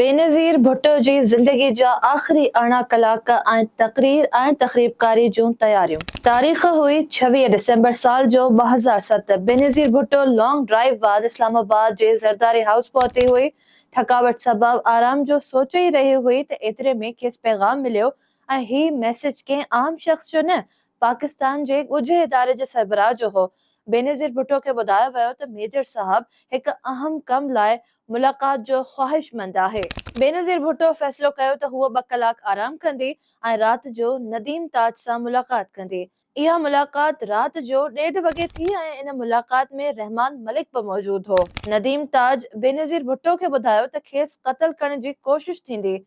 بينظير ڀٽو جي زندگي جا آخري 18 ڪلاڪ ۽ تقرير ۽ تخريبڪاري جون تياريون. تاريخ هئي 26 ڊسمبر سال جو 2007. بينظير ڀٽو لانگ ڊرائيو بعد اسلام آباد جي زرداري هائوس پهتي هئي. ٿڪاوٽ سبب آرام جو سوچي ئي رهي هئي ته ايتري ۾ کيس پيغام مليو ۽ هي ميسيج ڪنهن عام شخص جو نه پاڪستان جي ڳجهي اداري جي سربراهه جو هو. بينظير ڀٽو کي ٻڌايو ويو ته ميجر صاحب هڪ اهم ڪم لاء ملاقات جو خواهشمند آهي. بينظير ڀٽو فيصلو ڪيو ته هوء ٻه ڪلاڪ آرام ڪندي ۽ رات جو نديم تاج سان ملاقات ڪندي. اها ملاقات رات جو ڏيڍ وڳي ٿي ۽ ان ملاقات ۾ رحمان ملڪ به موجود هو. نديم تاج بينظير ڀٽو کي ٻڌايو ته کيس قتل ڪرڻ جي ڪوشش ٿيندي.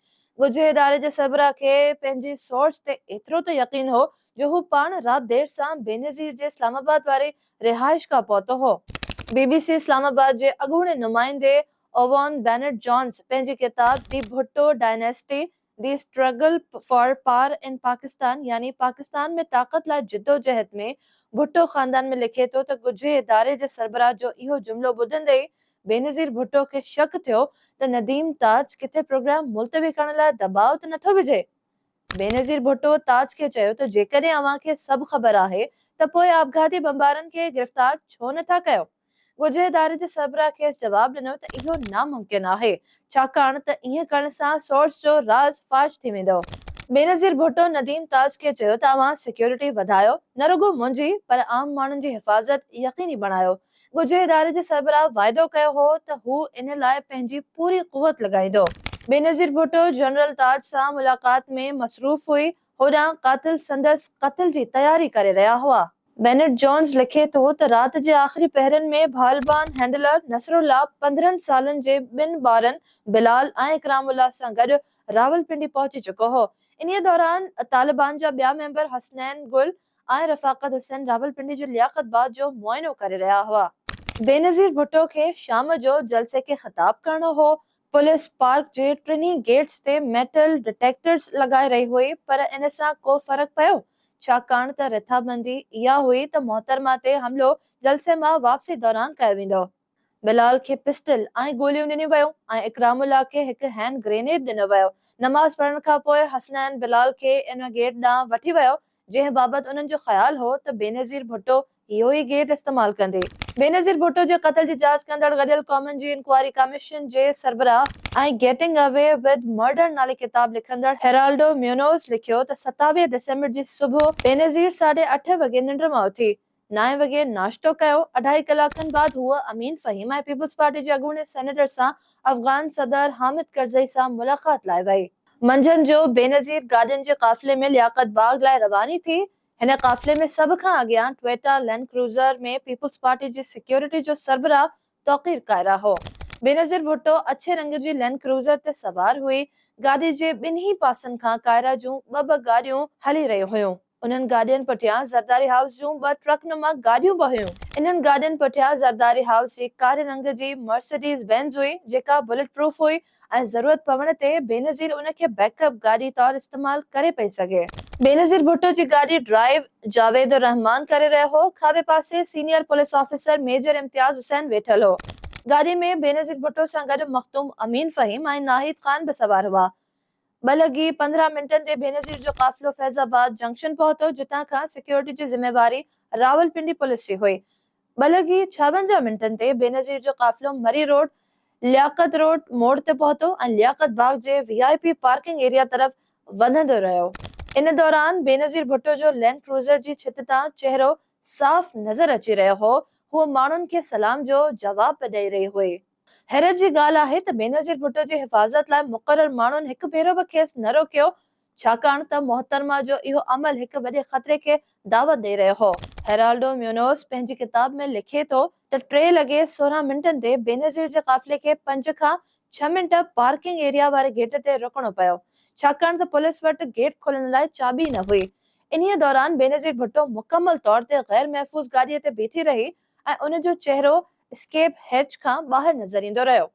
ڳجهي اداري جي سربراهه کي پنهنجي سورس تي ايترو ته يقين هو جو هو پاڻ رات دير سان بينظير جي اسلام آباد واري رهائشگاهه پهتو هو. بي بي سي اسلام آباد جي اڳوڻي نمائندي اوون بينٽ جونز پنهنجي ڪتاب the Bhutto dynasty, the struggle for power in Pakistan يعني پاڪستان ۾ طاقت لاء جدوجهد ۾ ڀٽو خاندان ۾ لکي ٿو ته ڳجهي اداري جي سربراهه جو اهو جملو ٻڌندي ئي بينظير ڀٽو کي شڪ ٿيو ته نديم تاج ڪٿي پروگرام ملتوي ڪرڻ لاء دٻاء ته نٿو وجهي؟ بينظير ڀٽو تاج کي چيو ته جيڪڏهن اوهان کي سڀ خبر آهي ته پوء آپگهاتي بمبارن کي گرفتار ڇو نٿا ڪيو؟ ڳجهي اداري جي سربراهه کيس جواب ڏنو ته اهو ناممڪن آهي، ڇاڪاڻ ته ائين ڪرڻ سان سورس جو راز فاش ٿي ويندو. بينظير ڀٽو نديم تاج کي چيو ته اوهان سيڪيورٽي وڌايو، نه رڳو منهنجي پر عام ماڻهن جي حفاظت يقيني بڻايو. ڳجهي اداري جي سربراهه واعدو ڪيو هو ته هو ان لاء پنهنجي پوري قوت لڳائيندو. بينظير ڀٽو جنرل تاج سان ملاقات ۾ مصروف هئي، هوڏانهن قاتل سندس قتل جي تياري ڪري رهيا هئا. بينٽ جونز لکي ٿو ته رات جي آخري پهرن ۾ ڀالبان هينڊلر نصرالله 15 سالن جي ٻن ٻارن بلال ۽ اڪرام الله سان گڏ راولپنڊي پهچي چڪو هو. انهيء دوران طالبان جا ٻيا ميمبر حسنين گل ۽ رفاقت حسين راولپنڊي جي لياقت باغ جو معائنو ڪري رهيا هئا. بينظير ڀٽو کي شام جو جلسي کي خطاب ڪرڻو هو. پوليس پارڪ جي ٽنهي گيٽس تي ميٽل ڊٽيڪٽرز لڳائي رهي هئي پر ان سان ڪو فرق پيو؟ ڇاڪاڻ ته رٿابندي اها هئي ته محترمه تي حملو جلسي مان واپسي دوران ڪيو ويندو. بلال کي پسٽل ۽ گوليون ڏنيون ويون ۽ اڪرام الله کي هڪ هينڊ گرينيڊ ڏنو ويو. نماز پڙهڻ کان پوء حسنين بلال کي ان گيٽ ڏانهن وٺي ويو، جنهن بابت انهن جو خيال هو ته بينظير ڀٽو اهو ئي گيٽ استعمال ڪندي. بينظير ڀٽو جي قتل جي جاچ ڪندڙ گڏيل قومن جي انڪوائري ڪميشن جي سربراهه ۽ گيٽنگ اوي ود مرڊر نالي ڪتاب لکندڙ هيرالڊو ميونوز لکيو ته 27 ڊسمبر جي صبح بينظير ساڍي اٺ وڳي ننڊ مان اٿي. نائين وڳي ناشتو ڪيو، اڍائي ڪلاڪن بعد هوء امين فهيم ۽ پيپلز پارٽي جي اڳوڻي سينيٽر سان افغان صدر حامد ڪرزئي سان ملاقات لاء وئي. منجهند جو بينظير گاڏين جي قافلي ۾ لياقت باغ لاء رواني ٿي. هن قافلي ۾ سڀ کان اڳيان ٽويٽا لينڊ ڪروزر ۾ پيپلز پارٽي جي سيڪيورٽي جو سربراهه توقير ڪائره هو. بينظير ڀٽو اڇي رنگ جي لينڊ ڪروزر تي سوار هئي. گاڏي جي ٻنهي پاسن کان ڪائره جون ٻه ٻه گاڏيون هلي رهيون هيون. انهن گاڏين پٺيان زرداري هائوس جون ٻه ٽرڪ نما گاڏيون به هيون. انهن گاڏين پٺيان زرداري هائوس جي ڪاري رنگ جي مرسڊيز بينز هئي، جيڪا بلٽ پروف هئي ۽ ضرورت پوڻ تي بينظير ان کي بيڪ اپ گاڏي طور استعمال ڪري پئي سگهي. بينظير ڀٽو جي گاڏي ڊرائيو جاويد الرحمان ڪري رهيو هو، کاٻي پاسي senior police officer major Imtiaz Hussain ويٺل هو. گاڏي ۾ بينظير ڀٽو سان گڏ مخدوم امين فهيم ۽ ناهيد خان به سوار هئا. ٻه لڳي 15 منٽن تي بينظير جو قافلو فيض آباد جنڪشن پهتو، جتان کان سيڪيورٽي جي ذميواري راولپنڊي پوليس جي هئي. ٻه لڳي 56 منٽن تي بينظير جو قافلو مري روڊ، لياقت روڊ موڙ تي پهتو ۽ لياقت باغ جي V I P parking area طرف وڌندو رهيو. ان دوران بينظير ڀٽو جو لينڊ ڪروزر جي ڇت تان چهرو صاف نظر اچي رهيو هو، هوء ماڻهن کي سلام جو جواب به ڏئي رهي هئي. حيرت جي ڳالهه آهي ته بينظير ڀٽو جي حفاظت لاء مقرر ماڻهن هڪ ڀيرو به کيس نه روڪيو، ڇاڪاڻ ته محترمه جو اهو عمل هڪ وڏي خطري کي دعوت ڏئي رهيو هو. هيرالڊو ميونوز پنهنجي ڪتاب ۾ لکي ٿو ته ٽي لڳي 16 منٽن تي بينظير جي قافلي کي پنج کان ڇهه منٽ پارڪنگ ايريا واري گيٽ تي رڪڻو پيو، ڇاڪاڻ ته پوليس وٽ گيٽ کولڻ لاء چاٻي نه هئي. انهيء دوران بينظير ڀٽو مڪمل طور تي غير محفوظ گاڏيء تي بيٺي رهي ۽ ان جو چهرو اسڪيپ هيچ کان ٻاهر نظر ايندو رهيو.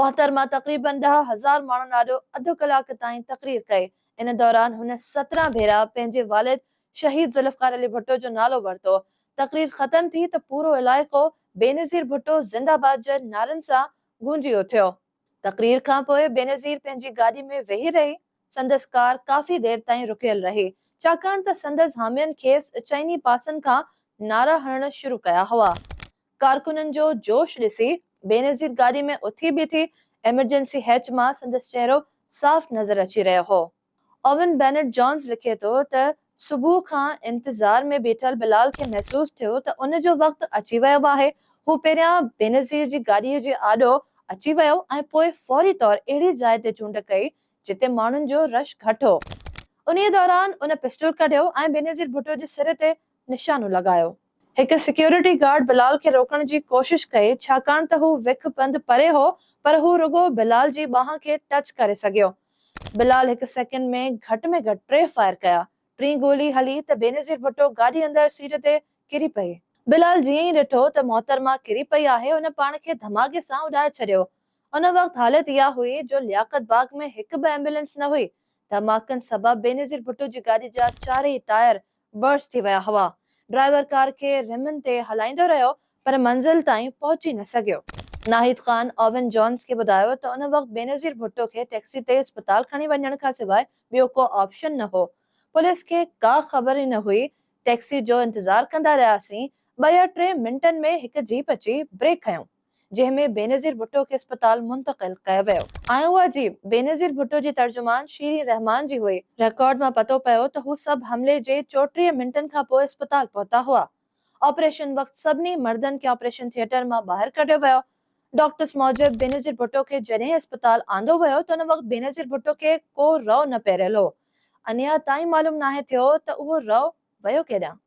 محترمه تقريبن 10,000 ماڻهن آڏو اڌ ڪلاڪ تائين تقرير ڪئي. ان دوران هن 17 ڀيرا پنهنجي والد شهيد ذوالفقار علي ڀٽو جو نالو ورتو. تقرير ختم ٿي ته پورو علائقو بينظير ڀٽو زنده باد جي نعرن سان گونجي اٿيو. تقرير کان پوء بينظير پنهنجي گاڏي ۾ ويهي رهي. سندس ڪار ڪافي دير تائين رڪيل رهي، ڇاڪاڻ ته سندس حامين کيس چئني پاسن کان نعرا هڻڻ شروع ڪيا هئا. ڪارڪنن جو جوش ڏسي بينظير گاڏي ۾ اٿي بيٺي، ايمرجنسي هيچ مان سندس چهرو صاف نظر اچي رهيو هو. اوون بينيٽ جونز لکي ٿو ته صبح کان انتظار ۾ بيٺل بلال کي محسوس ٿيو ته ان جو وقت اچي ويو آهي. هو پهريان بينظير جي گاڏيء جي آڏو اچي ويو ۽ پوء فوري طور اهڙي جاء تي چونڊ ڪئي جتي ماڻهن جو رش گهٽ هو. انهيء دوران ان پسٽل ڪڍيو ۽ بينظير ڀٽو جي سر تي نشانو لڳايو. هڪ سيڪيورٽي گارڊ بلال کي روڪڻ جي ڪوشش ڪئي ڇاڪاڻ ته هو وک پنڌ پري هو پر هو رڳو بلال جي ٻانهن کي ٽچ ڪري سگهيو. بلال هڪ سيڪنڊ ۾ گهٽ ۾ گهٽ ٽي فائر ڪيا. ٽين گولي هلي ته بينظير ڀٽو گاڏي اندر سيٽ تي ڪري پئي. بلال جيئن ئي ڏٺو ته محترمه ڪري پئي آهي ان پاڻ کي ڌماڪي سان اڏائي ڇڏيو. ان وقت حالت اها هئي جو لياقت باغ ۾ هڪ به ايمبولينس نه هئي. ڌماڪن سبب بينظير ڀٽو جي گاڏي جا چارئي ٽائر برسٽ ٿي ويا هئا. ڊرائيور ڪار کي رمن تي هلائيندو رهيو پر منزل تائين پهچي نه سگهيو. ناهيد خان اوون جونز کي ٻڌايو ته ان وقت بينظير ڀٽو کي ٽيڪسي تي اسپتال کڻي وڃڻ کان سواء ٻيو ڪو آپشن نه هو. پوليس کي ڪا خبر ئي نه هئي. ٽيڪسي جو انتظار ڪندا رهياسين. ٻه يا ٽي منٽن ۾ هڪ جيپ اچي بريڪ کنيو. جنهن ۾ بينظير ڀٽو کي اسپتال منتقل ڪيو ويو. ۽ اها جيپ بينظير ڀٽو جي ترجمان شيرين رحمان جي هئي. رڪارڊ مان پتو پيو ته هو سڀ حملي جي 34 منٽن کان پوء اسپتال پهتا هئا. آپريشن وقت سڀني مردن کي آپريشن ٿيٽر مان ٻاهر ڪڍيو ويو. ڊاڪٽرز موجب بينظير ڀٽو کي جڏهن اسپتال آندو ويو ته ان وقت بينظير ڀٽو کي ڪو رئو نه پهريل هو. اڃا تائين معلوم ناهي ٿيو ته اهو رئو ويو ڪيڏانهن.